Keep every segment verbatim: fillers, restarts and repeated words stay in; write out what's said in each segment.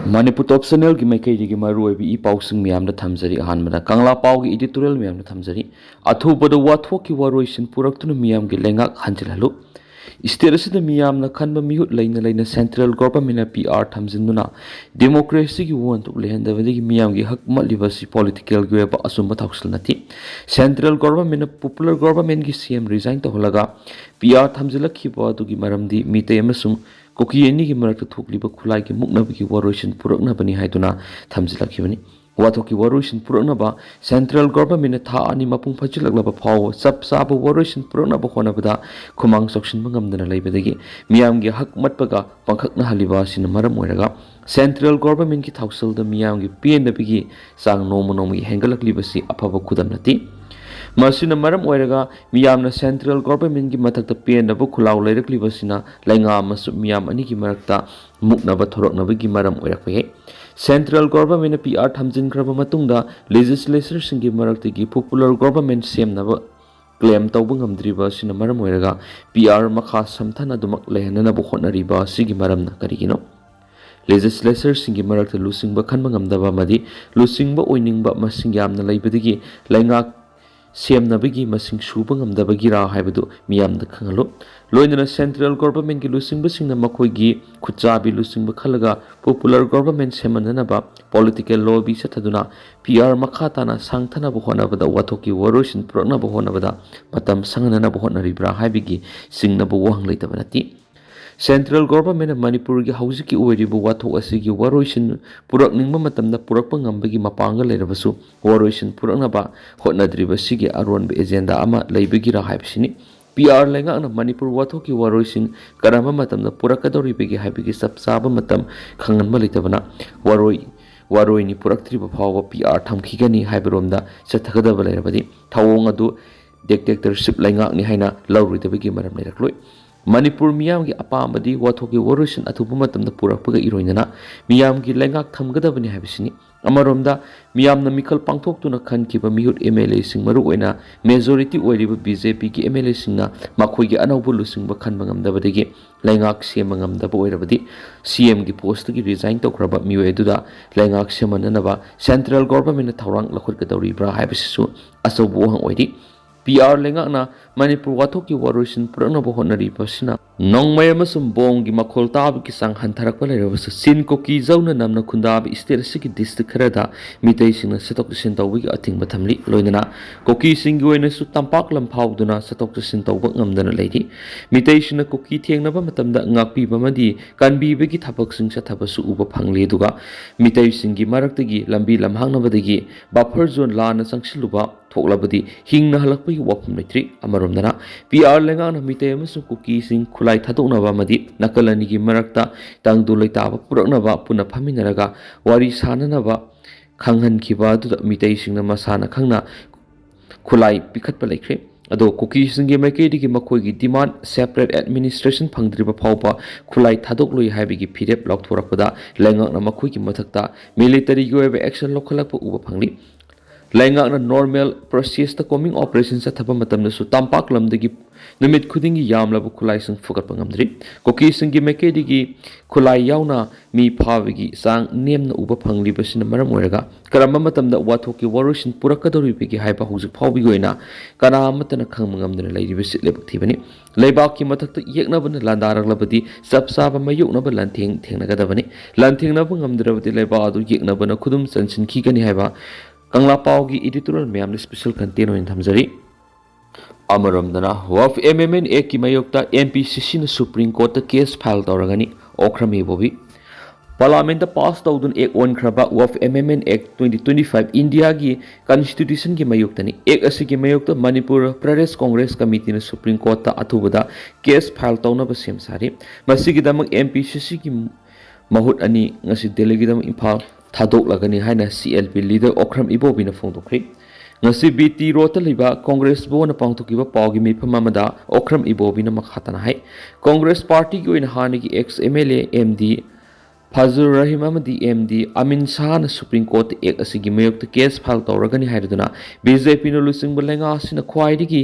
ꯃꯅꯤꯄꯨꯔ ꯇꯣꯞ ꯆꯦꯅꯦꯜꯒꯤ ꯃꯥꯏꯀꯩꯗꯒꯤ ꯃꯔꯨꯑꯣꯏꯕ ꯏ ꯄꯥꯎꯁꯤꯡ ꯃꯌꯥꯝꯗ ꯊꯝꯖꯔꯤ꯫ ꯑꯍꯥꯟꯕꯗ ꯀꯪꯂꯥ ꯄꯥꯎꯒꯤ ꯏꯗꯤꯇꯣꯔꯤꯌꯦꯜ ꯃꯌꯥꯝꯗ ꯊꯝꯖꯔꯤ꯫ ꯑꯊꯨꯕꯗ ꯋꯥꯊꯣꯛꯀꯤ ꯋꯥꯔꯣꯏꯁꯤꯟ ꯄꯨꯔꯛꯇꯨꯅ ꯃꯤꯌꯥꯝꯒꯤ ꯂꯩꯉꯥꯛ ꯍꯟꯖꯤꯜꯍꯜꯂꯨ꯫ ꯏꯁꯇꯦꯠ ꯑꯁꯤꯗ ꯃꯤꯌꯥꯝꯅ ꯈꯟꯕ ꯃꯤꯍꯨꯠ ꯂꯩꯅ ꯂꯩꯅ ꯁꯦꯟꯇ꯭ꯔꯦꯜ ꯒꯣꯚꯔꯟꯃꯦꯟꯠꯅ ꯄꯤ ꯑꯥꯔ ꯊꯝꯖꯤꯟꯗꯨꯅ ꯗꯦꯃꯣꯀ꯭ꯔꯦꯁꯤꯒꯤ ꯋꯥꯍꯟꯊꯣꯛ ꯂꯩꯍꯟꯗꯕꯗꯒꯤ ꯃꯤꯌꯥꯝꯒꯤ ꯍꯛ ꯃꯠꯂꯤꯕ ꯑꯁꯤ ꯄꯣꯂꯤꯇꯤꯀꯦꯜꯒꯤ ꯑꯣꯏꯕ ꯑꯆꯨꯝꯕ ꯊꯧꯁꯤꯜ ꯅꯠꯇꯦ꯫ ꯁꯦꯟꯇ꯭ꯔꯦꯜ ꯒꯣꯚꯔꯟꯃꯦꯟꯠꯅ ꯄꯣꯄꯨꯂꯔ ꯒꯣꯚꯔꯟꯃꯦꯟꯠꯀꯤ ꯁꯤ ꯑꯦꯝ ꯔꯤꯖꯥꯏꯟ ꯇꯧꯍꯜꯂꯒ ꯄꯤ ꯑꯥꯔ ꯊꯝꯖꯤꯜꯂꯛꯈꯤꯕ ꯑꯗꯨꯒꯤ ꯃꯔꯝꯗꯤ ꯃꯤꯇꯩ ꯑꯃꯁꯨꯡ ꯀꯨꯀꯤ ꯑꯅꯤꯒꯤ ꯃꯔꯛꯇ ꯊꯣꯛꯂꯤꯕ ꯈꯨꯠꯂꯥꯏꯒꯤ ꯃꯨꯛꯅꯕꯒꯤ ꯋꯥꯔꯣꯏꯁꯤꯟ ꯄꯨꯔꯛꯅꯕꯅꯤ ꯍꯥꯏꯗꯨꯅ ꯊꯝꯖꯤꯜꯂꯛꯈꯤꯕꯅꯤ꯫ ꯋꯥꯊꯣꯛꯀꯤ ꯋꯥꯔꯣꯏꯁꯤꯟ ꯄꯨꯔꯛꯅꯕ ꯁꯦꯟꯇ꯭ꯔꯦꯜ ꯒꯣꯚꯔꯟꯃꯦꯟꯠꯅ ꯊꯥ ꯑꯅꯤ ꯃꯄꯨꯡ ꯐꯥꯖꯤꯜꯂꯛꯂꯕ ꯐꯥꯎꯕ ꯆꯞ ꯆꯥꯕ ꯋꯥꯔꯣꯏꯁꯤꯟ ꯄꯨꯔꯛꯅꯕ ꯍꯣꯠꯅꯕꯗ ꯈꯨꯃꯥꯡ ꯆꯥꯎꯁꯤꯟꯕ ꯉꯝꯗꯅ ꯂꯩꯕꯗꯒꯤ ꯃꯤꯌꯥꯝꯒꯤ ꯍꯛ ꯃꯠꯄꯒ ꯄꯪꯈꯛꯅꯍꯜꯂꯤꯕ ꯑꯁꯤꯅ ꯃꯔꯝ ꯑꯣꯏꯔꯒ ꯁꯦꯟꯇ꯭ꯔꯦꯜ ꯒꯣꯚꯔꯟꯃꯦꯟꯠꯀꯤ ꯊꯧꯁꯤꯜꯗ ꯃꯤꯌꯥꯝꯒꯤ ꯄꯦꯟꯗꯕꯒꯤ ꯆꯥꯡ ꯅꯣꯡꯃ ꯅꯣꯡꯃꯒꯤ ꯍꯦꯟꯒꯠꯂꯛꯂꯤꯕꯁꯤ ꯑꯐꯕ ꯈꯨꯗꯝ ꯅꯠꯇꯦ꯫ ꯃꯁꯤꯅ ꯃꯔꯝ ꯑꯣꯏꯔꯒ ꯃꯤꯌꯥꯝꯅ ꯁꯦꯟꯇ꯭ꯔꯦꯜ ꯒꯣꯚꯔꯟꯃꯦꯟꯠꯀꯤ ꯃꯊꯛꯇ ꯄꯦꯟꯗꯕ ꯈꯨꯜꯂꯥꯎ ꯂꯩꯔꯛꯂꯤꯕꯁꯤꯅ ꯂꯩꯉꯥꯛ ꯑꯃꯁꯨꯡ ꯃꯤꯌꯥꯝ ꯑꯅꯤꯒꯤ ꯃꯔꯛꯇ ꯃꯨꯛꯅꯕ ꯊꯣꯔꯛꯅꯕꯒꯤ ꯃꯔꯝ ꯑꯣꯏꯔꯛꯄ ꯌꯥꯏ꯫ ꯁꯦꯟꯇ꯭ꯔꯦꯜ ꯒꯣꯚꯔꯟꯃꯦꯟꯠꯅ ꯄꯤ ꯑꯥꯔ ꯊꯝꯖꯤꯟꯈ꯭ꯔꯕ ꯃꯇꯨꯡꯗ ꯂꯦꯖꯤꯁꯂꯦꯆꯔꯁꯤꯡꯒꯤ ꯃꯔꯛꯇꯒꯤ ꯄꯣꯄꯨꯂꯔ ꯒꯣꯚꯔꯟꯃꯦꯟꯠ ꯁꯦꯝꯅꯕ ꯀ꯭ꯂꯦꯝ ꯇꯧꯕ ꯉꯝꯗ꯭ꯔꯤꯕ ꯑꯁꯤꯅ ꯃꯔꯝ ꯑꯣꯏꯔꯒ ꯄꯤ ꯑꯥꯔ ꯃꯈꯥ ꯁꯝꯊꯅꯗꯨꯃꯛ ꯂꯩꯍꯟꯅꯅꯕ ꯍꯣꯠꯅꯔꯤꯕ ꯑꯁꯤꯒꯤ ꯃꯔꯝꯅ ꯀꯔꯤꯒꯤꯅꯣ? ꯂꯦꯖꯤꯁꯂꯦꯆꯔꯁꯤꯡꯒꯤ ꯃꯔꯛꯇ ꯂꯨꯆꯤꯡꯕ ꯈꯟꯕ ꯉꯝꯗꯕ ꯑꯃꯗꯤ ꯂꯨꯆꯤꯡꯕ ꯑꯣꯏꯅꯤꯡꯕ ꯃꯁꯤꯡ ꯌꯥꯝꯅ ꯂꯩꯕꯗꯒꯤ ꯂꯩꯉꯥꯛ ꯁꯦꯝꯅꯕꯒꯤ ꯃꯁꯤꯡ ꯁꯨꯕ ꯉꯝꯗꯕꯒꯤꯔꯥ ꯍꯥꯏꯕꯗꯨ ꯃꯤꯌꯥꯝꯗ ꯈꯪꯍꯜꯂꯨ꯫ ꯂꯣꯏꯅꯅ ꯁꯦꯟꯇ꯭ꯔꯦꯜ ꯒꯣꯚꯔꯟꯃꯦꯟꯠꯀꯤ ꯂꯨꯆꯤꯡꯕꯁꯤꯡꯅ ꯃꯈꯣꯏꯒꯤ ꯈꯨꯠꯆꯥꯕꯤ ꯂꯨꯆꯤꯡꯕ ꯈꯜꯂꯒ ꯄꯣꯄꯨꯂꯔ ꯒꯣꯚꯔꯟꯃꯦꯟꯠ ꯁꯦꯝꯍꯟꯅꯅꯕ ꯄꯣꯂꯤꯇꯤꯀꯦꯜ ꯂꯣꯕꯤ ꯆꯠꯊꯗꯨꯅ ꯄꯤ ꯑꯥꯔ ꯃꯈꯥ ꯇꯥꯅ ꯁꯥꯡꯊꯅꯕ ꯍꯣꯠꯅꯕꯗ ꯋꯥꯊꯣꯛꯀꯤ ꯋꯥꯔꯣꯏꯁꯤꯟ ꯄꯨꯔꯛꯅꯕ ꯍꯣꯠꯅꯕꯗ ꯃꯇꯝ ꯁꯪꯍꯟꯅꯅꯕ ꯍꯣꯠꯅꯔꯤꯕ꯭ꯔꯥ ꯍꯥꯏꯕꯒꯤ ꯆꯤꯡꯅꯕ ꯋꯥꯍꯪ ꯂꯩꯇꯕ ꯅꯠꯇꯦ꯫ ꯁꯦꯟꯇ꯭ꯔꯦꯜ ꯒꯣꯚꯔꯟꯃꯦꯟꯠꯅ ꯃꯅꯤꯄꯨꯔꯒꯤ ꯍꯧꯖꯤꯛꯀꯤ ꯑꯣꯏꯔꯤꯕ ꯋꯥꯊꯣꯛ ꯑꯁꯤꯒꯤ ꯋꯥꯔꯣꯏꯁꯤꯟ ꯄꯨꯔꯛꯅꯤꯡꯕ ꯃꯇꯝꯗ ꯄꯨꯔꯛꯄ ꯉꯝꯕꯒꯤ ꯃꯄꯥꯡꯒꯜ ꯂꯩꯔꯕꯁꯨ ꯋꯥꯔꯣꯏꯁꯤꯟ ꯄꯨꯔꯛꯅꯕ ꯍꯣꯠꯅꯗ꯭ꯔꯤꯕꯁꯤꯒꯤ ꯑꯔꯣꯟꯕ ꯑꯦꯖꯦꯟꯗꯥ ꯑꯃ ꯂꯩꯕꯒꯤꯔꯥ ꯍꯥꯏꯕꯁꯤꯅꯤ꯫ ꯄꯤ ꯑꯥꯔ ꯂꯩꯉꯥꯛꯅ ꯃꯅꯤꯄꯨꯔ ꯋꯥꯊꯣꯛꯀꯤ ꯋꯥꯔꯣꯏꯁꯤꯟ ꯀꯔꯝꯕ ꯃꯇꯝꯗ ꯄꯨꯔꯛꯀꯗꯧꯔꯤꯕꯒꯦ ꯍꯥꯏꯕꯒꯤ ꯆꯞ ꯆꯥꯕ ꯃꯇꯝ ꯈꯪꯍꯟꯕ ꯂꯩꯇꯕꯅ ꯋꯥꯔꯣꯏ ꯋꯥꯔꯣꯏꯅꯤ ꯄꯨꯔꯛꯇ꯭ꯔꯤꯕ ꯐꯥꯎꯕ ꯄꯤ ꯑꯥꯔ ꯊꯝꯈꯤꯒꯅꯤ ꯍꯥꯏꯕꯔꯣꯝꯗ ꯆꯠꯊꯒꯗꯕ ꯂꯩꯔꯕꯗꯤ ꯊꯧꯑꯣꯡ ꯑꯗꯨ ꯗꯤꯛꯇꯦꯛꯇꯔꯁꯤꯞ ꯂꯩꯉꯥꯛꯅꯤ ꯍꯥꯏꯅ ꯂꯧꯔꯣꯏꯗꯕꯒꯤ ꯃꯔꯝ ꯂꯩꯔꯛꯂꯣꯏ꯫ ꯃꯅꯤꯄꯨꯔ ꯃꯤꯌꯥꯝꯒꯤ ꯑꯄꯥꯝꯕꯗꯤ ꯋꯥꯊꯣꯛꯀꯤ ꯋꯥꯔꯣꯏꯁꯤꯟ ꯑꯊꯨꯕ ꯃꯇꯝꯗ ꯄꯨꯔꯛꯄꯒ ꯏꯔꯣꯏꯅꯅ ꯃꯤꯌꯥꯝꯒꯤ ꯂꯩꯉꯥꯛ ꯊꯝꯒꯗꯕꯅꯤ ꯍꯥꯏꯕꯁꯤꯅꯤ꯫ ꯑꯃꯔꯣꯝꯗ, ꯃꯤꯌꯥꯝꯅ ꯃꯤꯈꯜ ꯄꯥꯡꯊꯣꯛꯇꯨꯅ ꯈꯟꯈꯤꯕ ꯃꯤꯍꯨꯠ MLAꯁꯤꯡ, ꯃꯔꯨꯑꯣꯏꯅ majority ꯑꯣꯏꯔꯤꯕ BJPꯒꯤ MLAꯁꯤꯡꯅ ꯃꯈꯣꯏꯒꯤ ꯑꯅꯧꯕ ꯂꯨꯆꯤꯡꯕ ꯈꯟꯕ ꯉꯝꯗꯕꯗꯒꯤ ꯂꯩꯉꯥꯛ ꯁꯦꯝꯕ ꯉꯝꯗꯕ ꯑꯣꯏꯔꯕꯗꯤ, CMꯒꯤ postꯇꯒꯤ resign ꯇꯧꯈ꯭ꯔꯕ ꯃꯤꯑꯣꯏ ꯑꯗꯨꯗ ꯂꯩꯉꯥꯛ ꯁꯦꯝꯍꯟꯅꯅꯕ central governmentꯅ ꯊꯧꯔꯥꯡ ꯂꯧꯈꯠꯀꯗꯧꯔꯤꯕ꯭ꯔꯥ ꯍꯥꯏꯕꯁꯤꯁꯨ ꯑꯆꯧꯕ ꯋꯥꯍꯪ ꯑꯣꯏꯔꯤ꯫ PR ꯂꯩꯉꯥꯛꯅ ꯃꯅꯤꯄꯨꯔ ꯋꯥꯊꯣꯛꯀꯤ ꯋꯥꯔꯣꯏꯁꯤꯟ ꯄꯨꯔꯛꯅꯕ ꯍꯣꯠꯅꯔꯤꯕꯁꯤꯅ ꯅꯣꯡꯃꯩ ꯑꯃꯁꯨꯡ ꯕꯣꯝꯒꯤ ꯃꯈꯣꯜ ꯇꯥꯕꯒꯤ ꯆꯥꯡ ꯍꯟꯊꯔꯛꯄ ꯂꯩꯔꯕꯁꯨ, ꯆꯤꯟ ꯀꯨꯀꯤ ꯖꯧꯅ ꯅꯝꯅ ꯈꯨꯟꯗꯥꯕ state ꯑꯁꯤꯒꯤ district ꯈꯔꯗ ꯃꯤꯇꯩꯁꯤꯡꯅ ꯆꯠꯊꯣꯛ ꯆꯠꯁꯤꯟ ꯇꯧꯕꯒꯤ ꯑꯊꯤꯡꯕ ꯊꯝꯂꯤ꯫ ꯂꯣꯏꯅꯅ ꯀꯨꯀꯤꯁꯤꯡꯒꯤ ꯑꯣꯏꯅꯁꯨ ꯇꯝꯄꯥꯛ ꯂꯝ ꯐꯥꯎꯗꯨꯅ ꯆꯠꯊꯣꯛ ꯆꯠꯁꯤꯟ ꯇꯧꯕ ꯉꯝꯗꯅ ꯂꯩꯔꯤ꯫ ꯃꯤꯇꯩꯁꯤꯡꯅ ꯀꯨꯀꯤ ꯊꯦꯡꯅꯕ ꯃꯇꯝꯗ ꯉꯥꯛꯄꯤꯕ ꯑꯃꯗꯤ ꯀꯟꯕꯤꯕꯒꯤ ꯊꯕꯛꯁꯤꯡ ꯆꯠꯊꯕꯁꯨ ꯎꯕ ꯐꯪꯂꯤ꯫ ꯑꯗꯨꯒ ꯃꯤꯇꯩꯁꯤꯡꯒꯤ ꯃꯔꯛꯇꯒꯤ ꯂꯝꯕꯤ ꯂꯝꯍꯥꯡꯅꯕꯗꯒꯤ buffer zone ꯂꯥꯟꯅ ꯆꯪꯁꯤꯜꯂꯨꯕ ꯊꯣꯛꯂꯕꯗꯤ ꯍꯤꯡꯅ ꯍꯜꯂꯛꯄꯒꯤ ꯋꯥꯐꯝ ꯂꯩꯇ꯭ꯔꯤ꯫ ꯑꯃꯔꯣꯝꯗꯅ, PR ꯂꯩꯉꯥꯛꯅ ꯃꯤꯇꯩ ꯑꯃꯁꯨꯡ ꯀꯨꯀꯤꯁꯤꯡ ꯈꯨꯠꯂꯥꯏ ꯊꯥꯗꯣꯛꯅꯕ ꯑꯃꯗꯤ ꯅꯥꯀꯜ ꯑꯅꯤꯒꯤ ꯃꯔꯛꯇ ꯇꯪꯗꯨ ꯂꯩꯇꯥꯕ ꯄꯨꯔꯛꯅꯕ ꯄꯨꯟꯅ ꯐꯝꯃꯤꯟꯅꯔꯒ ꯋꯥꯔꯤ ꯁꯥꯅꯅꯕ ꯈꯪꯍꯟꯈꯤꯕ ꯑꯗꯨꯗ ꯃꯤꯇꯩꯁꯤꯡꯅ ꯃꯁꯥꯅ ꯈꯪꯅ ꯈꯨꯠꯂꯥꯏ ꯄꯤꯈꯠꯄ ꯂꯩꯈ꯭ꯔꯦ꯫ ꯑꯗꯣ ꯀꯨꯀꯤꯁꯤꯡꯒꯤ ꯃꯥꯏꯀꯩꯗꯒꯤ ꯃꯈꯣꯏꯒꯤ demand separate administration ꯐꯪꯗ꯭ꯔꯤꯕ ꯐꯥꯎꯕ ꯈꯨꯠꯂꯥꯏ ꯊꯥꯗꯣꯛꯂꯣꯏ ꯍꯥꯏꯕꯒꯤ ꯐꯤꯔꯦꯞ ꯂꯥꯎꯊꯣꯔꯛꯄꯗ ꯂꯩꯉꯥꯛꯅ ꯃꯈꯣꯏꯒꯤ ꯃꯊꯛꯇ militaryꯒꯤ ꯑꯣꯏꯕ action ꯂꯧꯈꯠꯂꯛꯄ ꯎꯕ ꯐꯪꯂꯤ꯫ ꯂꯩꯉꯥꯛꯅ normal processꯇ combing operation ꯆꯠꯊꯕ ꯃꯇꯝꯗꯁꯨ ꯇꯝꯄꯥꯛ ꯂꯝꯗꯒꯤ ꯅꯨꯃꯤꯠ ꯈꯨꯗꯤꯡꯒꯤ ꯌꯥꯝꯂꯕ ꯈꯨꯠꯂꯥꯏꯁꯤꯡ ꯐꯨꯒꯠꯄ ꯉꯝꯗ꯭ꯔꯤ꯫ ꯀꯨꯀꯤꯁꯤꯡꯒꯤ ꯃꯥꯏꯀꯩꯗꯒꯤ ꯈꯨꯠꯂꯥꯏ ꯌꯥꯎꯅ ꯃꯤ ꯐꯥꯕꯒꯤ ꯆꯥꯡ ꯅꯦꯝꯅ ꯎꯕ ꯐꯪꯂꯤꯕꯁꯤꯅ ꯃꯔꯝ ꯑꯣꯏꯔꯒ ꯀꯔꯝꯕ ꯃꯇꯝꯗ ꯋꯥꯊꯣꯛꯀꯤ ꯋꯥꯔꯣꯏꯁꯤꯟ ꯄꯨꯔꯛꯀꯗꯧꯔꯤꯕꯒꯦ ꯍꯥꯏꯕ ꯍꯧꯖꯤꯛ ꯐꯥꯎꯕꯒꯤ ꯑꯣꯏꯅ ꯀꯅꯥ ꯑꯃꯠꯇꯅ ꯈꯪꯕ ꯉꯝꯗꯅ ꯂꯩꯔꯤꯕꯁꯤ ꯂꯥꯏꯕꯛ ꯊꯤꯕꯅꯤ꯫ ꯂꯩꯕꯥꯛꯀꯤ ꯃꯊꯛꯇ ꯌꯦꯛꯅꯕꯅ ꯂꯥꯟꯗꯥꯔꯛꯂꯕꯗꯤ ꯆꯞ ꯆꯥꯕ ꯃꯥꯌꯣꯛꯅꯕ ꯂꯥꯟꯊꯦꯡ ꯊꯦꯡꯅꯒꯗꯕꯅꯤ꯫ ꯂꯥꯟꯊꯦꯡꯅꯕ ꯉꯝꯗ꯭ꯔꯕꯗꯤ ꯂꯩꯕꯥꯛ ꯑꯗꯨ ꯌꯦꯛꯅꯕꯅ ꯈꯨꯗꯨꯝ ꯆꯟꯁꯤꯟꯈꯤꯒꯅꯤ ꯍꯥꯏꯕ ꯀꯪꯂꯥ ꯄꯥꯎꯒꯤ editorial ꯃꯌꯥꯝꯅ special content ꯑꯣꯏꯅ ꯊꯝꯖꯔꯤ꯫ ꯑꯃꯔꯣꯝꯗꯅ, Waqf Amendment Actꯀꯤ ꯃꯥꯌꯣꯛꯇ MPCCꯅ Supreme Courtꯇ case file ꯇꯧꯔꯒꯅꯤ, ꯑꯣꯀ꯭ꯔꯝ ꯏꯕꯣꯕꯤ꯫ Parliamentꯇ pass ꯇꯧꯗꯨꯅ act ꯑꯣꯟꯈ꯭ꯔꯕ Waqf Amendment Act twenty twenty five Indiaꯒꯤ Constitutionꯒꯤ ꯃꯥꯌꯣꯛꯇꯅꯤ꯫ Act ꯑꯁꯤꯒꯤ ꯃꯥꯌꯣꯛꯇ ꯃꯅꯤꯄꯨꯔ ꯄ꯭ꯔꯗꯦꯁ ꯀꯣꯡꯒ꯭ꯔꯦꯁ ꯀꯃꯤꯇꯤꯅ Supreme Courtꯇ ꯑꯊꯨꯕꯗ case file ꯇꯧꯅꯕ ꯁꯦꯝ ꯁꯥꯔꯤ꯫ ꯃꯁꯤꯒꯤꯗꯃꯛ MPCCꯒꯤ ꯃꯍꯨꯠ ꯑꯅꯤ ꯉꯁꯤ ꯗꯦꯜꯂꯤꯒꯤꯗꯃꯛ ꯏꯝꯐꯥꯜ ꯊꯥꯗꯣꯛꯂꯒꯅꯤ ꯍꯥꯏꯅ CLP leader ꯑꯣꯀ꯭ꯔꯝ ꯏꯕꯣꯕꯤꯅ ꯐꯣꯡꯗꯣꯛꯈ꯭ꯔꯤ꯫ ꯉꯁꯤ ꯕꯤ ꯇꯤ ꯔꯣꯗꯇ ꯂꯩꯕ ꯀꯣꯡꯒ꯭ꯔꯦꯁ ꯚꯕꯟꯗ ꯄꯥꯡꯊꯣꯛꯈꯤꯕ ꯄꯥꯎꯒꯤ ꯃꯤꯐꯝ ꯑꯃꯗ ꯑꯣꯀ꯭ꯔꯝ ꯏꯕꯣꯕꯤꯅ ꯃꯈꯥ ꯇꯥꯅ ꯍꯥꯏ, ꯀꯣꯡꯒ꯭ꯔꯦꯁ ꯄꯥꯔꯇꯤꯒꯤ ꯑꯣꯏꯅ ꯍꯥꯟꯅꯒꯤ ex M L A M D Fazal Rahim ꯑꯃꯗꯤ ꯑꯦꯝ ꯗꯤ ꯑꯃꯤꯟ ꯁꯥꯍꯅ ꯁꯨꯄ꯭ꯔꯤꯝ ꯀꯣꯔꯠꯇ ꯑꯦꯛ ꯑꯁꯤꯒꯤ ꯃꯥꯌꯣꯛꯇ ꯀꯦꯁ ꯐꯥꯏꯜ ꯇꯧꯔꯒꯅꯤ ꯍꯥꯏꯔꯗꯨꯅ ꯕꯤ ꯖꯦ ꯄꯤꯅ ꯂꯨꯆꯤꯡꯕ ꯂꯩꯉꯥꯛ ꯑꯁꯤꯅ ꯈ꯭ꯋꯥꯏꯗꯒꯤ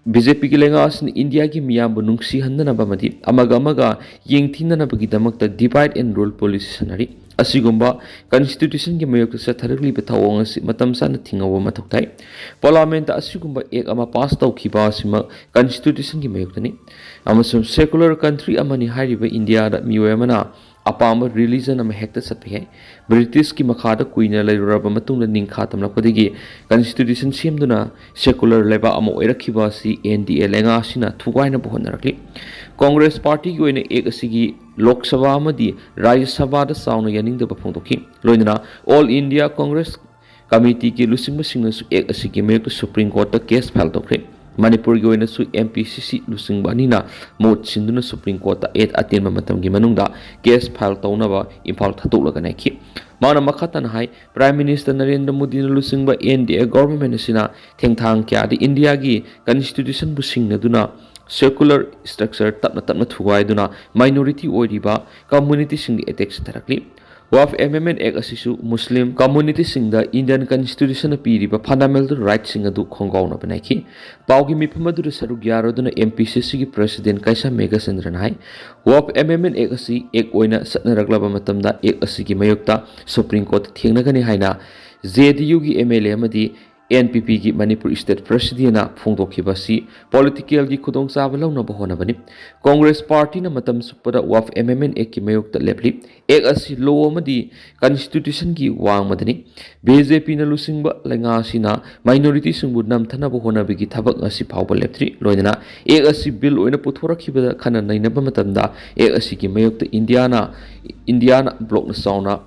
ꯕꯤ ꯖꯦ ꯄꯤꯒꯤ ꯂꯩꯉꯥꯛ ꯑꯁꯤꯅ ꯏꯟꯗꯤꯌꯥꯒꯤ ꯃꯤꯌꯥꯝꯕꯨ ꯅꯨꯡꯁꯤꯍꯟꯗꯅꯕ ꯑꯃꯗꯤ ꯑꯃꯒ ꯑꯃꯒ ꯌꯦꯡꯊꯤꯅꯅꯕꯒꯤꯗꯃꯛꯇ divide and rule policy ꯁꯥꯟꯅꯔꯤ꯫ ꯑꯁꯤꯒꯨꯝꯕ ꯀꯟꯁꯇꯤꯇ꯭ꯌꯨꯁꯟꯒꯤ ꯃꯥꯌꯣꯛꯇ ꯆꯠꯊꯔꯛꯂꯤꯕ ꯊꯧꯑꯣꯡ ꯑꯁꯤ ꯃꯇꯝ ꯆꯥꯅ ꯊꯤꯡꯍꯧꯕ ꯃꯊꯧ ꯇꯥꯏ꯫ ꯄꯥꯔꯂꯥꯃꯦꯟꯇ ꯑꯁꯤꯒꯨꯝꯕ ꯑꯦꯛ ꯑꯃ ꯄꯥꯁ ꯇꯧꯈꯤꯕ ꯑꯁꯤꯃꯛ ꯀꯟꯁꯇꯤꯇ꯭ꯌꯨꯁꯟꯒꯤ ꯃꯥꯌꯣꯛꯇꯅꯤ꯫ ꯑꯃꯁꯨꯡ ꯁꯦꯀꯨꯂꯔ ꯀꯟꯇ꯭ꯔꯤ ꯑꯃꯅꯤ ꯍꯥꯏꯔꯤꯕ ꯏꯟꯗꯤꯌꯥꯗ ꯃꯤꯑꯣꯏ ꯑꯃꯅ ꯑꯄꯥꯝꯕ ꯔꯤꯂꯤꯖꯟ ꯑꯃ ꯍꯦꯛꯇ ꯆꯠꯄ ꯌꯥꯏ꯫ ꯕ꯭ꯔꯤꯇꯤꯁꯀꯤ ꯃꯈꯥꯗ ꯀꯨꯏꯅ ꯂꯩꯔꯨꯔꯕ ꯃꯇꯨꯡꯗ ꯅꯤꯡꯈꯥ ꯇꯝꯂꯛꯄꯗꯒꯤ ꯀꯟꯁꯇꯤꯇ꯭ꯌꯨꯁꯟ ꯁꯦꯝꯗꯨꯅ ꯁꯦꯀꯨꯂꯔ ꯂꯩꯕꯥꯛ ꯑꯃ ꯑꯣꯏꯔꯛꯈꯤꯕ ꯑꯁꯤ ꯑꯦꯟ ꯗꯤ ꯑꯦ ꯂꯩꯉꯥꯛ ꯑꯁꯤꯅ ꯊꯨꯒꯥꯏꯅꯕ ꯍꯣꯠꯅꯔꯛꯂꯤ꯫ ꯀꯣꯡꯒ꯭ꯔꯦꯁ ꯄꯥꯔꯇꯤꯒꯤ ꯑꯣꯏꯅ ꯑꯦꯛ ꯑꯁꯤꯒꯤ ꯂꯣꯛ ꯁꯚꯥ ꯑꯃꯗꯤ ꯔꯥꯖ꯭ꯌ ꯁꯚꯥꯗ ꯆꯥꯎꯅ ꯌꯥꯅꯤꯡꯗꯕ ꯐꯣꯡꯗꯣꯛꯈꯤ꯫ ꯂꯣꯏꯅꯅ ꯑꯣꯜ ꯏꯟꯗꯤꯌꯥ ꯀꯣꯡꯒ꯭ꯔꯦꯁ ꯀꯃꯤꯇꯤꯒꯤ ꯂꯨꯆꯤꯡꯕꯁꯤꯡꯅꯁꯨ ꯑꯦꯛ ꯑꯁꯤꯒꯤ ꯃꯥꯌꯣꯛꯇ ꯁꯨꯄ꯭ꯔꯤꯝ ꯀꯣꯔꯠꯇ ꯀꯦꯁ ꯐꯥꯏꯜ ꯇꯧꯈ꯭ꯔꯦ꯫ ꯃꯅꯤꯄꯨꯔꯒꯤ ꯑꯣꯏꯅꯁꯨ ꯑꯦꯝ ꯄꯤ ꯁꯤ ꯁꯤ ꯂꯨꯆꯤꯡꯕ ꯑꯅꯤꯅ ꯃꯍꯨꯠ ꯁꯤꯟꯗꯨꯅ ꯁꯨꯄ꯭ꯔꯤꯝ ꯀꯣꯔꯠꯇ ꯑꯦ-, ꯑꯇꯦꯟꯕ ꯃꯇꯝꯒꯤ ꯃꯅꯨꯡꯗ ꯀꯦꯁ ꯐꯥꯏꯜ ꯇꯧꯅꯕ ꯏꯝꯐꯥꯜ ꯊꯥꯗꯣꯛꯂꯒ ꯅꯩꯈꯤ꯫ ꯃꯥꯅ ꯃꯈꯥ ꯇꯥꯅ ꯍꯥꯏ, ꯄ꯭ꯔꯥꯏꯝ ꯃꯤꯅꯤꯁꯇꯔ ꯅꯔꯦꯟꯗ꯭ꯔ ꯃꯣꯗꯤꯅ ꯂꯨꯆꯤꯡꯕ ꯑꯦꯟ ꯗꯤ ꯑꯦ ꯒꯣꯚꯔꯟꯃꯦꯟꯠ ꯑꯁꯤꯅ ꯊꯦꯡꯊꯥꯡ ꯀꯌꯥꯗ ꯏꯟꯗꯤꯌꯥꯒꯤ ꯀꯟꯁꯇꯤꯇ꯭ꯌꯨꯁꯟꯕꯨ ꯁꯤꯡꯅꯗꯨꯅ ꯁꯦꯀꯨꯂꯔ ꯁ꯭ꯇ꯭ꯔꯛꯆꯔ ꯇꯞꯅ ꯇꯞꯅ ꯊꯨꯒꯥꯏꯗꯨꯅ ꯃꯥꯏꯅꯣꯔꯤꯇꯤ ꯑꯣꯏꯔꯤꯕ ꯀꯝꯃꯨꯅꯤꯇꯤꯁꯤꯡꯗ ꯑꯦꯇꯦꯛ ꯆꯠꯊꯔꯛꯂꯤ꯫ ꯋꯥꯐ ꯑꯦꯃꯦꯟꯗꯃꯦꯟꯠ ꯑꯦꯛ ꯑꯁꯤꯁꯨ ꯃꯨꯁꯂꯤꯝ ꯀꯝꯃꯨꯅꯤꯇꯤꯁꯤꯡꯗ ꯏꯟꯗꯤꯌꯟ ꯀꯟꯁꯇꯤꯇ꯭ꯌꯨꯁꯟꯅ ꯄꯤꯔꯤꯕ ꯐꯟꯗꯥꯃꯦꯟꯇꯜ ꯔꯥꯏꯠꯁꯤꯡ ꯑꯗꯨ ꯈꯣꯡꯒꯥꯎꯅꯕ ꯅꯥꯏꯈꯤ꯫ ꯄꯥꯎꯒꯤ ꯃꯤꯐꯝ ꯑꯗꯨꯗ ꯁꯔꯨꯛ ꯌꯥꯔꯗꯨꯅ ꯑꯦꯝ ꯄꯤ ꯁꯤ ꯁꯤꯒꯤ ꯄ꯭ꯔꯦꯁꯤꯗꯦꯟꯠ ꯀꯩꯁꯥꯝ ꯃꯦꯘꯆꯟꯗ꯭ꯔꯅ ꯍꯥꯏ, ꯋꯥꯐ ꯑꯦꯃꯦꯟꯗꯃꯦꯟꯠ ꯑꯦꯛ ꯑꯁꯤ ꯑꯦꯛ ꯑꯣꯏꯅ ꯆꯠꯅꯔꯛꯂꯕ ꯃꯇꯝꯗ ꯑꯦꯛ ꯑꯁꯤꯒꯤ ꯃꯥꯌꯣꯛꯇ ꯁꯨꯄ꯭ꯔꯤꯝ ꯀꯣꯔꯠꯇ ꯊꯦꯡꯅꯒꯅꯤ ꯍꯥꯏꯅ ꯖꯦ ꯗꯤ ꯌꯨꯒꯤ ꯑꯦꯝ ꯑꯦꯜ ꯑꯦ ꯑꯃꯗꯤ ꯑꯦꯟ ꯄꯤ ꯄꯤꯒꯤ ꯃꯅꯤꯄꯨꯔ ꯁ꯭ꯇꯦꯠ ꯄ꯭ꯔꯦꯁꯤꯗꯦꯟꯠꯅ ꯐꯣꯡꯗꯣꯛꯈꯤꯕ ꯑꯁꯤ ꯄꯣꯂꯤꯇꯤꯀꯦꯜꯒꯤ ꯈꯨꯗꯣꯡꯆꯥꯕ ꯂꯧꯅꯕ ꯍꯣꯠꯅꯕꯅꯤ꯫ ꯀꯣꯡꯒ꯭ꯔꯦꯁ ꯄꯥꯔꯇꯤꯅ ꯃꯇꯝ ꯆꯨꯞꯄꯗ ꯋꯥꯐ ꯑꯦꯃꯦꯟꯗꯃꯦꯟꯠ ꯑꯦꯛꯀꯤ ꯃꯥꯌꯣꯛꯇ ꯂꯦꯞꯂꯤ꯫ ꯑꯦꯛ ꯑꯁꯤ ꯂꯣ ꯑꯃꯗꯤ ꯀꯟꯁꯇꯤꯇ꯭ꯌꯨꯁꯟꯒꯤ ꯋꯥꯡꯃꯗꯅꯤ꯫ ꯕꯤ ꯖꯦ ꯄꯤꯅ ꯂꯨꯆꯤꯡꯕ ꯂꯩꯉꯥꯛ ꯑꯁꯤꯅ ꯃꯥꯏꯅꯣꯔꯤꯇꯤꯁꯤꯡꯕꯨ ꯅꯝꯊꯅꯕ ꯍꯣꯠꯅꯕꯒꯤ ꯊꯕꯛ ꯉꯁꯤ ꯐꯥꯎꯕ ꯂꯦꯞꯇ꯭ꯔꯤ꯫ ꯂꯣꯏꯅꯅ ꯑꯦꯛ ꯑꯁꯤ ꯕꯤꯜ ꯑꯣꯏꯅ ꯄꯨꯊꯣꯔꯛꯈꯤꯕꯗ ꯈꯟꯅ ꯅꯩꯅꯕ ꯃꯇꯝꯗ ꯑꯦꯛ ꯑꯁꯤꯒꯤ ꯃꯥꯌꯣꯛꯇ ꯏꯟꯗꯤꯌꯥꯅ, ꯏꯟꯗꯤꯌꯥꯅ ꯕ꯭ꯂꯣꯛꯅ ꯆꯥꯎꯅ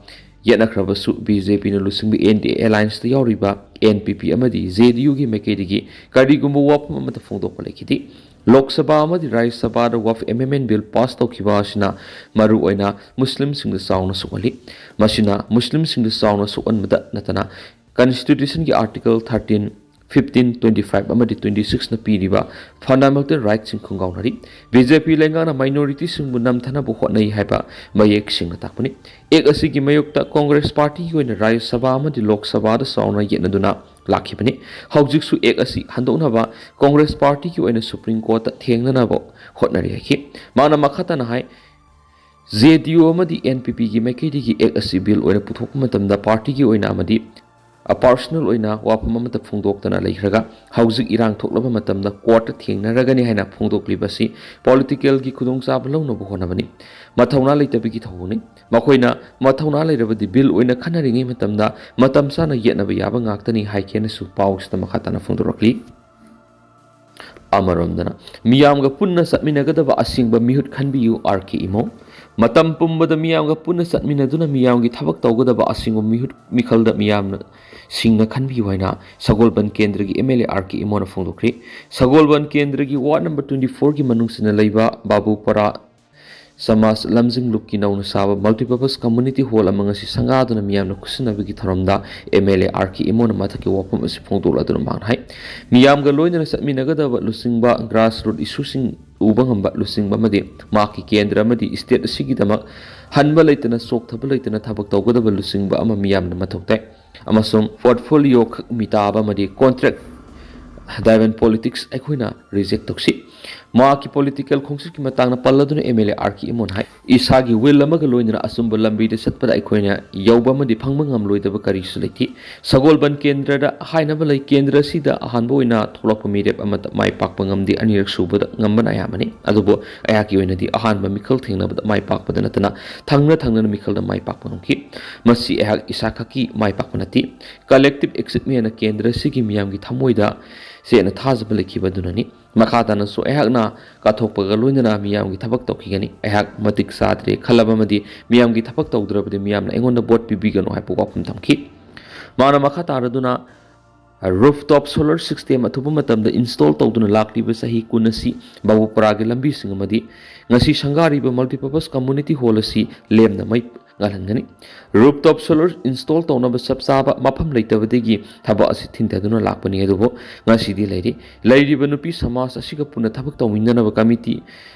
ꯌꯦꯠꯅꯈ꯭ꯔꯕꯁꯨ, ꯕꯤ ꯖꯦ ꯄꯤꯅ ꯂꯨꯆꯤꯡꯕ ꯑꯦꯟ ꯗꯤ ꯑꯦ ꯑꯦꯂꯥꯏꯟꯁꯇ ꯌꯥꯎꯔꯤꯕ ꯑꯦꯟ ꯄꯤ ꯄꯤ ꯑꯃꯗꯤ ꯖꯦ ꯗꯤ ꯌꯨꯒꯤ ꯃꯥꯏꯀꯩꯗꯒꯤ ꯀꯔꯤꯒꯨꯝꯕ ꯋꯥꯐꯝ ꯑꯃꯠꯇ ꯐꯣꯡꯗꯣꯛꯄ ꯂꯩꯈꯤꯗꯦ꯫ ꯂꯣꯛ ꯁꯚꯥ ꯑꯃꯗꯤ ꯔꯥꯖ꯭ꯌ ꯁꯚꯥꯗ ꯋꯥꯐ ꯑꯦꯃꯦꯟꯗꯃꯦꯟꯠ ꯕꯤꯜ ꯄꯥꯁ ꯇꯧꯈꯤꯕ ꯑꯁꯤꯅ ꯃꯔꯨꯑꯣꯏꯅ ꯃꯨꯁꯂꯤꯝꯁꯤꯡꯗ ꯆꯥꯎꯅ ꯁꯣꯛꯍꯜꯂꯤ꯫ ꯃꯁꯤꯅ ꯃꯨꯁꯂꯤꯝꯁꯤꯡꯗ ꯆꯥꯎꯅ ꯁꯣꯛꯍꯟꯕꯗ ꯅꯠꯇꯅ Constitutionꯒꯤ Article thirteen, fifteen, twenty five ꯑꯃꯗꯤ twenty sixꯅ ꯄꯤꯔꯤꯕ fundamental rightꯁꯤꯡ ꯈꯣꯡꯒꯥꯎꯅꯔꯤ꯫ BJP ꯂꯩꯉꯥꯛꯅ minorityꯁꯤꯡꯕꯨ ꯅꯝꯊꯅꯕ ꯍꯣꯠꯅꯩ ꯍꯥꯏꯕ ꯃꯌꯦꯛ ꯁꯦꯡꯅ ꯇꯥꯛꯄꯅꯤ꯫ Act ꯑꯁꯤꯒꯤ ꯃꯥꯌꯣꯛꯇ Congress Partyꯒꯤ ꯑꯣꯏꯅ Rajya Sabha ꯑꯃꯗꯤ Lok Sabhaꯗ ꯆꯥꯎꯅ ꯌꯦꯠꯅꯗꯨꯅ ꯂꯥꯛꯈꯤꯕꯅꯤ꯫ ꯍꯧꯖꯤꯛꯁꯨ Act ꯑꯁꯤ ꯍꯟꯗꯣꯛꯅꯕ Congress Partyꯒꯤ ꯑꯣꯏꯅ Supreme Courtꯇ ꯊꯦꯡꯅꯅꯕ ꯍꯣꯠꯅꯔꯤ ꯍꯥꯏꯈꯤ꯫ ꯃꯥꯅ ꯃꯈꯥ ꯇꯥꯅ ꯍꯥꯏ, JDU ꯑꯃꯗꯤ NPPꯒꯤ ꯃꯥꯏꯀꯩꯗꯒꯤ Act ꯑꯁꯤ bill ꯑꯣꯏꯅ ꯄꯨꯊꯣꯛꯄ ꯃꯇꯝꯗ partyꯒꯤ ꯑꯣꯏꯅ ꯑꯃꯗꯤ personal ꯑꯣꯏꯅ ꯋꯥꯐꯝ ꯑꯃꯠꯇ ꯐꯣꯡꯗꯣꯛꯇꯅ ꯂꯩꯈ꯭ꯔꯒ ꯍꯧꯖꯤꯛ ꯏꯔꯥꯡ ꯊꯣꯛꯂꯕ ꯃꯇꯝꯗ courtꯇ ꯊꯦꯡꯅꯔꯒꯅꯤ ꯍꯥꯏꯅ ꯐꯣꯡꯗꯣꯛꯂꯤꯕ ꯑꯁꯤ politicalꯒꯤ ꯈꯨꯗꯣꯡꯆꯥꯕ ꯂꯧꯅꯕ ꯍꯣꯠꯅꯕꯅꯤ꯫ ꯃꯊꯧꯅꯥ ꯂꯩꯇꯕꯒꯤ ꯊꯧꯑꯣꯡꯅꯤ꯫ ꯃꯈꯣꯏꯅ ꯃꯊꯧꯅꯥ ꯂꯩꯔꯕꯗꯤ bill ꯑꯣꯏꯅ ꯈꯟꯅꯔꯤꯉꯩ ꯃꯇꯝꯗ ꯃꯇꯝ ꯆꯥꯅ ꯌꯦꯠꯅꯕ ꯌꯥꯕ ꯉꯥꯛꯇꯅꯤ ꯍꯥꯏꯈꯤꯅꯁꯨ ꯄꯥꯎꯁꯤꯗ ꯃꯈꯥ ꯇꯥꯅ ꯐꯣꯡꯗꯣꯔꯛꯂꯤ꯫ ꯑꯃꯔꯣꯝꯗꯅ ꯃꯤꯌꯥꯝꯒ ꯄꯨꯟꯅ ꯆꯠꯃꯤꯟꯅꯒꯗꯕ ꯑꯁꯦꯡꯕ ꯃꯤꯍꯨꯠ ꯈꯟꯕꯤꯌꯨ, R K ꯏꯃꯣ꯫ ꯃꯇꯝ ꯄꯨꯝꯕꯗ ꯃꯤꯌꯥꯝꯒ ꯄꯨꯟꯅ ꯆꯠꯃꯤꯟꯅꯗꯨꯅ ꯃꯤꯌꯥꯝꯒꯤ ꯊꯕꯛ ꯇꯧꯒꯗꯕ ꯑꯁꯦꯡꯕ ꯃꯤꯍꯨꯠ ꯃꯤꯈꯜꯗ ꯃꯤꯌꯥꯝꯅ ꯁꯤꯡꯅ ꯈꯟꯕꯤꯌꯨ ꯍꯥꯏꯅ ꯁꯒꯣꯜꯕꯟ ꯀꯦꯟꯗ꯭ꯔꯒꯤ MLA R K ꯏꯃꯣꯅ ꯐꯣꯡꯗꯣꯛꯈ꯭ꯔꯤ꯫ ꯁꯒꯣꯜꯕꯟ ꯀꯦꯟꯗ꯭ꯔꯒꯤ ward number twenty fourꯒꯤ ꯃꯅꯨꯡꯁꯤꯅ ꯂꯩꯕ ꯕꯥꯕꯨꯄꯥꯔꯥ ꯁꯃꯥꯖ ꯂꯝꯖꯤꯡ ꯂꯨꯞꯀꯤ ꯅꯧꯅ ꯁꯥꯕ multipurpose community hall ꯑꯃ ꯉꯁꯤ ꯁꯪꯒꯥꯗꯨꯅ ꯃꯤꯌꯥꯝꯅ ꯈꯨꯠꯁꯤꯟꯅꯕꯒꯤ ꯊꯧꯔꯝꯗ MLA R K ꯏꯃꯣꯅ ꯃꯊꯛꯀꯤ ꯋꯥꯐꯝ ꯑꯁꯤ ꯐꯣꯡꯗꯣꯛꯂꯗꯨꯅ ꯃꯍꯥꯛꯅ ꯍꯥꯏ, ꯃꯤꯌꯥꯝꯒ ꯂꯣꯏꯅꯅ ꯆꯠꯃꯤꯟꯅꯒꯗꯕ ꯂꯨꯆꯤꯡꯕ, grassroot issueꯁꯤꯡ ꯎꯕ ꯉꯝꯕ ꯂꯨꯆꯤꯡꯕ ꯑꯃꯗꯤ ꯃꯍꯥꯛꯀꯤ ꯀꯦꯟꯗ꯭ꯔ ꯑꯃꯗꯤ state ꯑꯁꯤꯒꯤꯗꯃꯛ ꯍꯟꯕ ꯂꯩꯇꯅ ꯆꯣꯛꯊꯕ ꯂꯩꯇꯅ ꯊꯕꯛ ꯇꯧꯒꯗꯕ ꯂꯨꯆꯤꯡꯕ ꯑꯃ ꯃꯤꯌꯥꯝꯅ ꯃꯊꯧ ꯇꯥꯏ꯫ ꯑꯃꯁꯨꯡ portfolio ꯈꯛ ꯃꯤꯇꯥꯕ ꯑꯃꯗꯤ contract driven politics ꯑꯩꯈꯣꯏꯅ reject ꯇꯧꯁꯤ꯫ ꯃꯍꯥꯛꯀꯤ political ꯈꯣꯡꯆꯠꯀꯤ ꯃꯇꯥꯡꯗ ꯄꯜꯂꯗꯨꯅ MLA R K ꯏꯃꯣꯅ ꯍꯥꯏ, ꯏꯁꯥꯒꯤ will ꯑꯃꯒ ꯂꯣꯏꯅꯅ ꯑꯆꯨꯝꯕ ꯂꯝꯕꯤꯗ ꯆꯠꯄꯗ ꯑꯩꯈꯣꯏꯅ ꯌꯧꯕ ꯑꯃꯗꯤ ꯐꯪꯕ ꯉꯝꯂꯣꯏꯗꯕ ꯀꯔꯤꯁꯨ ꯂꯩꯇꯦ꯫ ꯁꯒꯣꯜꯕꯟ ꯀꯦꯟꯗ꯭ꯔꯗ ꯍꯥꯏꯅꯕ ꯂꯩ, ꯀꯦꯟꯗ꯭ꯔ ꯑꯁꯤꯗ ꯑꯍꯥꯟꯕ ꯑꯣꯏꯅ ꯊꯣꯛꯂꯛꯄ ꯃꯤꯔꯦꯞ ꯑꯃꯠꯇ ꯃꯥꯏ ꯄꯥꯛꯄ ꯉꯝꯗꯦ, ꯑꯅꯤꯔꯛ ꯁꯨꯕꯗ ꯉꯝꯕꯅ ꯑꯌꯥꯝꯕꯅꯤ꯫ ꯑꯗꯨꯕꯨ ꯑꯩꯍꯥꯛꯀꯤ ꯑꯣꯏꯅꯗꯤ ꯑꯍꯥꯟꯕ ꯃꯤꯈꯜ ꯊꯦꯡꯅꯕꯗ ꯃꯥꯏ ꯄꯥꯛꯄꯗ ꯅꯠꯇꯅ ꯊꯪꯅ ꯊꯪꯅꯅ ꯃꯤꯈꯜꯗ ꯃꯥꯏ ꯄꯥꯛꯄ ꯉꯝꯈꯤ꯫ ꯃꯁꯤ ꯑꯩꯍꯥꯛ ꯏꯁꯥꯈꯛꯀꯤ ꯃꯥꯏ ꯄꯥꯛꯄ ꯅꯠꯇꯦ꯫ Collective achievement ꯀꯦꯟꯗ꯭ꯔ ꯑꯁꯤꯒꯤ ꯃꯤꯌꯥꯝꯒꯤ ꯊꯃꯣꯏꯗ ꯆꯦꯠꯅ ꯊꯥꯖꯕ ꯂꯩꯈꯤꯕ ꯑꯗꯨꯅꯅꯤ꯫ ꯃꯈꯥ ꯇꯥꯅꯁꯨ ꯑꯩꯍꯥꯛꯅ ꯀꯠꯊꯣꯛꯄꯒ ꯂꯣꯏꯅꯅ ꯃꯤꯌꯥꯝꯒꯤ ꯊꯕꯛ ꯇꯧꯈꯤꯒꯅꯤ꯫ ꯑꯩꯍꯥꯛ ꯃꯇꯤꯛ ꯆꯥꯗ꯭ꯔꯦ ꯈꯜꯂꯕ ꯑꯃꯗꯤ ꯃꯤꯌꯥꯝꯒꯤ ꯊꯕꯛ ꯇꯧꯗ꯭ꯔꯕꯗꯤ ꯃꯤꯌꯥꯝꯅ ꯑꯩꯉꯣꯟꯗ vote ꯄꯤꯕꯤꯒꯅꯨ ꯍꯥꯏꯕ ꯋꯥꯐꯝ ꯊꯝꯈꯤ꯫ ꯃꯥꯅ ꯃꯈꯥ ꯇꯥꯔꯗꯨꯅ rooftop solar system ꯑꯊꯨꯕ ꯃꯇꯝꯗ install ꯇꯧꯗꯨꯅ ꯂꯥꯛꯂꯤꯕ ꯆꯍꯤ ꯀꯨꯟ ꯑꯁꯤ ꯕꯥꯕꯨꯄꯥꯔꯥꯒꯤ ꯂꯝꯕꯤꯁꯤꯡ ꯑꯃꯗꯤ ꯉꯁꯤ ꯁꯪꯒꯥꯔꯤꯕ multipurpose community hall ꯑꯁꯤ ꯂꯦꯝꯅ ꯃꯩ ꯉꯜꯍꯟꯒꯅꯤ꯫ Rooftop solar install ꯇꯧꯅꯕ ꯆꯞ ꯆꯥꯕ ꯃꯐꯝ ꯂꯩꯇꯕꯗꯒꯤ ꯊꯕꯛ ꯑꯁꯤ ꯊꯤꯟꯊꯗꯨꯅ ꯂꯥꯛꯄꯅꯤ, ꯑꯗꯨꯕꯨ ꯉꯁꯤꯗꯤ ꯂꯩꯔꯤ꯫ ꯂꯩꯔꯤꯕ ꯅꯨꯄꯤ ꯁꯃꯥꯖ ꯑꯁꯤꯒ ꯄꯨꯟꯅ ꯊꯕꯛ ꯇꯧꯃꯤꯟꯅꯅꯕ ꯀꯃꯤꯇꯤ,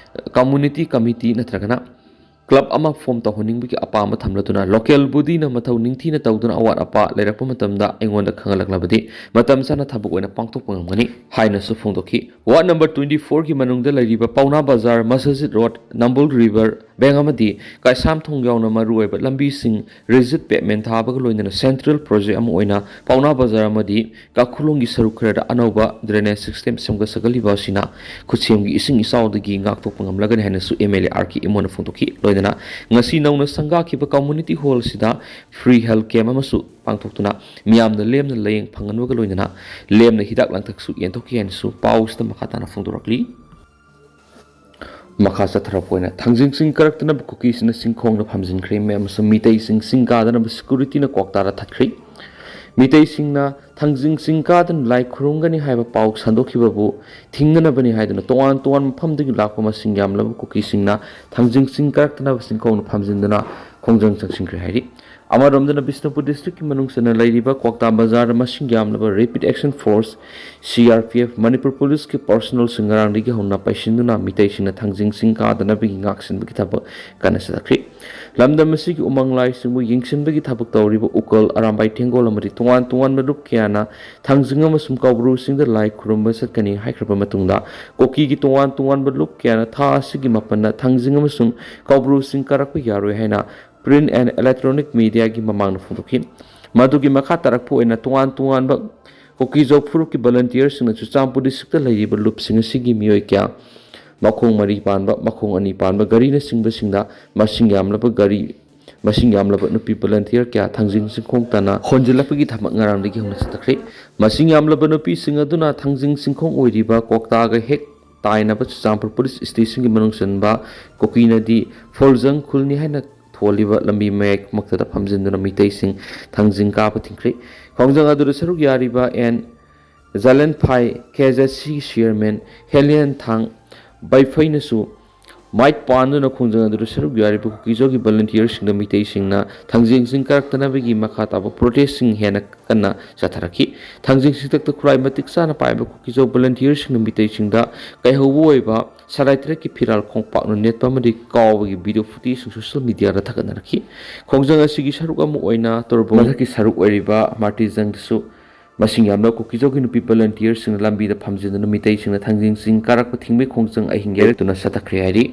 community committee ꯅꯠꯇ꯭ꯔꯒꯅ club ꯑꯃ form ꯇꯧꯍꯟꯅꯤꯡꯕꯒꯤ ꯑꯄꯥꯝꯕ ꯊꯝꯂꯗꯨꯅ local bodyꯅ ꯃꯊꯧ ꯅꯤꯡꯊꯤꯅ ꯇꯧꯗꯨꯅ ꯑꯋꯥꯠ ꯑꯄꯥ ꯂꯩꯔꯛꯄ ꯃꯇꯝꯗ ꯑꯩꯉꯣꯟꯗ ꯈꯪꯍꯜꯂꯛꯂꯕꯗꯤ ꯃꯇꯝ ꯆꯥꯅ ꯊꯕꯛ ꯑꯣꯏꯅ ꯄꯥꯡꯊꯣꯛꯄ ꯉꯝꯒꯅꯤ ꯍꯥꯏꯅꯁꯨ ꯐꯣꯡꯗꯣꯛꯈꯤ꯫ Ward number twenty fourꯒꯤ ꯃꯅꯨꯡꯗ ꯂꯩꯔꯤꯕ ꯄꯥꯎꯅꯥ ꯕꯖꯥꯔ, ꯃꯁꯖꯤꯗ ꯔꯣꯗ, ꯅꯝꯕꯨꯜ ꯔꯤꯚꯔ ꯕꯦꯡ ꯑꯃꯗꯤ ꯀꯩꯁꯥꯝꯊꯣꯡ ꯌꯥꯎꯅ ꯃꯔꯨꯑꯣꯏꯕ ꯂꯝꯕꯤꯁꯤꯡ rigid pavement ꯊꯥꯕꯒ ꯂꯣꯏꯅꯅ central project ꯑꯃ ꯑꯣꯏꯅ ꯄꯥꯎꯅꯥ ꯕꯖꯥꯔ ꯑꯃꯗꯤ ꯀꯥꯈꯨꯂꯣꯡꯒꯤ ꯁꯔꯨꯛ ꯈꯔꯗ ꯑꯅꯧꯕ drainage system ꯁꯦꯝꯒꯠ ꯁꯥꯒꯠꯂꯤꯕ ꯑꯁꯤꯅ ꯈꯨꯠꯁꯦꯝꯒꯤ ꯏꯁꯤꯡ ꯏꯆꯥꯎꯗꯒꯤ ꯉꯥꯛꯊꯣꯛꯄ ꯉꯝꯂꯒꯅꯤ ꯍꯥꯏꯅꯁꯨ MLA RK ꯏꯃꯣꯅ ꯐꯣꯡꯗꯣꯛꯈꯤ꯫ ꯂꯣꯏꯅꯅ ꯉꯁꯤ ꯅꯧꯅ ꯁꯪꯒꯥꯈꯤꯕ community hall ꯑꯁꯤꯗ free health camp ꯑꯃꯁꯨ ꯄꯥꯡꯊꯣꯛꯇꯨꯅ ꯃꯤꯌꯥꯝꯗ ꯂꯦꯝꯅ ꯂꯥꯌꯦꯡ ꯐꯪꯍꯟꯕꯒ ꯂꯣꯏꯅꯅ ꯂꯦꯝꯅ ꯍꯤꯗꯥꯛ ꯂꯥꯡꯊꯛꯁꯨ ꯌꯦꯟꯊꯣꯛꯈꯤ ꯍꯥꯏꯅꯁꯨ ꯄꯥꯎꯁꯤꯗ ꯃꯈꯥ ꯇꯥꯅ ꯐꯣꯡꯗꯣꯔꯛꯂꯤ꯫ ꯃꯈꯥ ꯆꯠꯊꯔꯛꯄ ꯑꯣꯏꯅ ꯊꯥꯡꯖꯤꯡ ꯆꯤꯡ ꯀꯥꯔꯛꯇꯅꯕ ꯀꯨꯀꯤꯁꯤꯡꯅ ꯆꯤꯡꯈꯣꯡꯗ ꯐꯝꯖꯤꯟꯈ꯭ꯔꯦ꯫ ꯃꯌꯥꯝ ꯑꯃꯁꯨꯡ ꯃꯤꯇꯩꯁꯤꯡ ꯆꯤꯡ ꯀꯥꯗꯅꯕ securityꯅ ꯀ꯭ꯋꯥꯛꯇꯥꯗ ꯊꯠꯈ꯭ꯔꯦ꯫ ꯃꯤꯇꯩꯁꯤꯡꯅ ꯊꯥꯡꯖꯤꯡ ꯆꯤꯡ ꯀꯥꯗꯨꯅ ꯂꯥꯏ ꯈꯨꯔꯨꯝꯒꯅꯤ ꯍꯥꯏꯕ ꯄꯥꯎ ꯁꯟꯗꯣꯛꯈꯤꯕꯕꯨ ꯊꯤꯡꯅꯅꯕꯅꯤ ꯍꯥꯏꯗꯨꯅ ꯇꯣꯉꯥꯟ ꯇꯣꯉꯥꯟꯕ ꯃꯐꯝꯗꯒꯤ ꯂꯥꯛꯄ ꯃꯁꯤꯡ ꯌꯥꯝꯂꯕ ꯀꯨꯀꯤꯁꯤꯡꯅ ꯊꯥꯡꯖꯤꯡ ꯆꯤꯡ ꯀꯥꯔꯛꯇꯅꯕ ꯆꯤꯡꯈꯣꯡꯗ ꯐꯝꯖꯤꯟꯗꯨꯅ ꯈꯣꯡꯖꯪ ꯆꯪꯁꯤꯟꯈ꯭ꯔꯦ ꯍꯥꯏꯔꯤ꯫ ꯑꯃꯔꯣꯝꯗꯅ ꯕꯤꯁꯅꯨꯄꯨꯔ districtꯀꯤ ꯃꯅꯨꯡ ꯆꯟꯅ ꯂꯩꯔꯤꯕ ꯀ꯭ꯋꯥꯛꯇꯥ ꯕꯖꯥꯔꯗ ꯃꯁꯤꯡ ꯌꯥꯝꯂꯕ Rapid Action Force, CRPF, Manipur ꯄꯨꯂꯤꯁꯀꯤ personnelꯁꯤꯡ ꯉꯔꯥꯡꯗꯒꯤ ꯍꯧꯅ ꯄꯩꯁꯤꯟꯗꯨꯅ ꯃꯤꯇꯩꯁꯤꯡꯅ ꯊꯥꯡꯖꯤꯡ ꯆꯤꯡ ꯀꯥꯗꯅꯕꯒꯤ ꯉꯥꯛꯁꯦꯟꯕꯒꯤ ꯊꯕꯛ ꯀꯟꯅ ꯆꯠꯊꯈ꯭ꯔꯤ꯫ ꯂꯝꯗꯝ ꯑꯁꯤꯒꯤ ꯎꯃꯪ ꯂꯥꯏꯁꯤꯡꯕꯨ ꯌꯦꯡꯁꯤꯟꯕꯒꯤ ꯊꯕꯛ ꯇꯧꯔꯤꯕ ꯎꯀꯜ, ꯑꯔꯥꯝꯕꯥꯏ ꯊꯦꯡꯒꯣꯜ ꯑꯃꯗꯤ ꯇꯣꯉꯥꯟ ꯇꯣꯉꯥꯟꯕ ꯂꯨꯞ ꯀꯌꯥꯅ ꯊꯥꯡꯖꯤꯡ ꯑꯃꯁꯨꯡ ꯀꯧꯕ꯭ꯔꯨꯁꯤꯡꯗ ꯂꯥꯏ ꯈꯨꯔꯨꯝꯕ ꯆꯠꯀꯅꯤ ꯍꯥꯏꯈ꯭ꯔꯕ ꯃꯇꯨꯡꯗ, ꯀꯨꯀꯤꯒꯤ ꯇꯣꯉꯥꯟ ꯇꯣꯉꯥꯟꯕ ꯂꯨꯞ ꯀꯌꯥꯅ ꯊꯥ ꯑꯁꯤꯒꯤ ꯃꯥꯄꯟꯗ ꯊꯥꯡꯖꯤꯡ ꯑꯃꯁꯨꯡ ꯀꯧꯕ꯭ꯔꯨꯁꯤꯡ ꯀꯥꯔꯛꯄ ꯌꯥꯔꯣꯏ ꯍꯥꯏꯅ print and electronic mediaꯒꯤ ꯃꯃꯥꯡꯗ ꯐꯣꯡꯗꯣꯛꯈꯤ꯫ ꯃꯗꯨꯒꯤ ꯃꯈꯥ ꯇꯥꯔꯛꯄ ꯑꯣꯏꯅ ꯇꯣꯉꯥꯟ ꯇꯣꯉꯥꯟꯕ ꯀꯨꯀꯤꯖꯧ ꯐꯨꯔꯨꯞꯀꯤ volunteerꯁꯤꯡꯅ ꯆꯨꯔꯆꯥꯟꯄꯨꯔ districtꯇ ꯂꯩꯔꯤꯕ ꯂꯨꯞꯁꯤꯡ ꯑꯁꯤꯒꯤ ꯃꯤꯑꯣꯏ ꯀꯌꯥ, ꯃꯈꯣꯡ ꯃꯔꯤ ꯄꯥꯟꯕ, ꯃꯈꯣꯡ ꯑꯅꯤ ꯄꯥꯟꯕ ꯒꯥꯔꯤꯅꯆꯤꯡꯕꯁꯤꯡꯗ ꯃꯁꯤꯡ ꯌꯥꯝꯂꯕ ꯒꯥꯔꯤ, ꯃꯁꯤꯡ ꯌꯥꯝꯂꯕ ꯅꯨꯄꯤ volunteer ꯀꯌꯥ ꯊꯥꯡꯖꯤꯡ ꯆꯤꯡꯈꯣꯡ ꯇꯥꯟꯅ ꯍꯣꯟꯖꯤꯜꯂꯛꯄꯒꯤ ꯊꯕꯛ ꯉꯔꯥꯡꯗꯒꯤ ꯍꯧꯅ ꯆꯠꯊꯈ꯭ꯔꯦ꯫ ꯃꯁꯤꯡ ꯌꯥꯝꯂꯕ ꯅꯨꯄꯤꯁꯤꯡ ꯑꯗꯨꯅ ꯊꯥꯡꯖꯤꯡ ꯆꯤꯡꯈꯣꯡ ꯑꯣꯏꯔꯤꯕ ꯀ꯭ꯋꯥꯛꯇꯥꯒ ꯍꯦꯛ ꯇꯥꯏꯅꯕ ꯆꯨꯔꯆꯥꯟꯄꯨꯔ ꯄꯨꯂꯤꯁ ꯁ꯭ꯇꯦꯁꯟꯒꯤ ꯃꯅꯨꯡ ꯆꯟꯕ ꯀꯨꯀꯤ ꯅꯗꯤ ꯐꯣꯜꯖꯪ ꯈꯨꯜꯅꯤ ꯍꯥꯏꯅ ꯊꯣꯜꯂꯤꯕ ꯂꯝꯕꯤ ꯃꯌꯥꯏꯃꯛꯇꯗ ꯐꯝꯖꯤꯟꯗꯨꯅ ꯃꯤꯇꯩꯁꯤꯡ ꯊꯥꯡꯖꯤꯡ ꯀꯥꯕ ꯊꯤꯡꯈ꯭ꯔꯦ꯫ ꯈꯣꯡꯖꯪ ꯑꯗꯨꯗ ꯁꯔꯨꯛ ꯌꯥꯔꯤꯕ ꯑꯦꯟ ꯖꯂꯦꯟꯐꯥꯏ, KZC chairman ꯍꯦꯂꯤꯌꯟ ꯊꯥꯡ ꯕꯩꯐꯩꯅꯁꯨ ꯃꯥꯏ ꯄꯥꯟꯗꯨꯅ ꯈꯣꯡꯖꯪ ꯑꯗꯨꯗ ꯁꯔꯨꯛ ꯌꯥꯔꯤꯕ ꯀꯨꯀꯤꯖꯣꯒꯤ ꯚꯣꯂꯨꯟꯇꯤꯌꯔꯁꯤꯡꯗ ꯃꯤꯇꯩꯁꯤꯡꯅ ꯊꯥꯡꯖꯤꯡ ꯆꯤꯡ ꯀꯥꯔꯛꯇꯅꯕꯒꯤ ꯃꯈꯥ ꯇꯥꯕ ꯄ꯭ꯔꯣꯇꯦꯁꯁꯤꯡ ꯍꯦꯟꯅ ꯀꯟꯅ ꯆꯠꯊꯔꯛꯈꯤ꯫ ꯊꯥꯡꯖꯤꯡ ꯆꯤꯡꯊꯛꯇ ꯈꯨꯠꯂꯥꯏ ꯃꯇꯤꯛ ꯆꯥꯅ ꯄꯥꯏꯕ ꯀꯨꯀꯤꯖꯣ ꯚꯣꯂꯨꯟꯇꯤꯌꯔꯁꯤꯡꯅ ꯃꯤꯇꯩꯁꯤꯡꯗ ꯀꯥꯏꯍꯧꯕ ꯑꯣꯏꯕ ꯁꯔꯥꯏ ꯇꯔꯦꯠꯀꯤ ꯐꯤꯔꯥꯜ ꯈꯣꯡꯄꯥꯛꯅ ꯅꯦꯠꯄ ꯑꯃꯗꯤ ꯀꯥꯎꯕꯒꯤ ꯚꯤꯗꯤꯑꯣ ꯐꯨꯇꯦꯖꯁꯤꯡ ꯁꯣꯁꯤꯌꯦꯜ ꯃꯤꯗꯤꯌꯥꯗ ꯊꯥꯒꯠꯅꯔꯛꯈꯤ꯫ ꯈꯣꯡꯖꯪ ꯑꯁꯤꯒꯤ ꯁꯔꯨꯛ ꯑꯃ ꯑꯣꯏꯅ ꯇꯣꯔꯕꯣꯡ ꯃꯊꯛꯀꯤ ꯁꯔꯨꯛ ꯑꯣꯏꯔꯤꯕ ꯃꯥꯔꯇꯤꯖꯪꯗꯁꯨ ꯃꯁꯤꯡ ꯌꯥꯝꯂꯕ ꯀꯨꯀꯤꯖꯣꯒꯤ ꯅꯨꯄꯤ ꯚꯣꯂꯨꯟꯇꯤꯌꯔꯁꯤꯡꯅ ꯂꯝꯕꯤꯗ ꯐꯝꯖꯤꯟꯗꯨꯅ ꯃꯤꯇꯩꯁꯤꯡꯅ ꯊꯥꯡꯖꯤꯡ ꯆꯤꯡ ꯀꯥꯔꯛꯄ ꯊꯤꯡꯕꯒꯤ ꯈꯣꯡꯖꯪ ꯑꯍꯤꯡ ꯌꯩꯔꯛꯇꯨꯅ ꯆꯠꯊꯈ꯭ꯔꯦ ꯍꯥꯏꯔꯤ꯫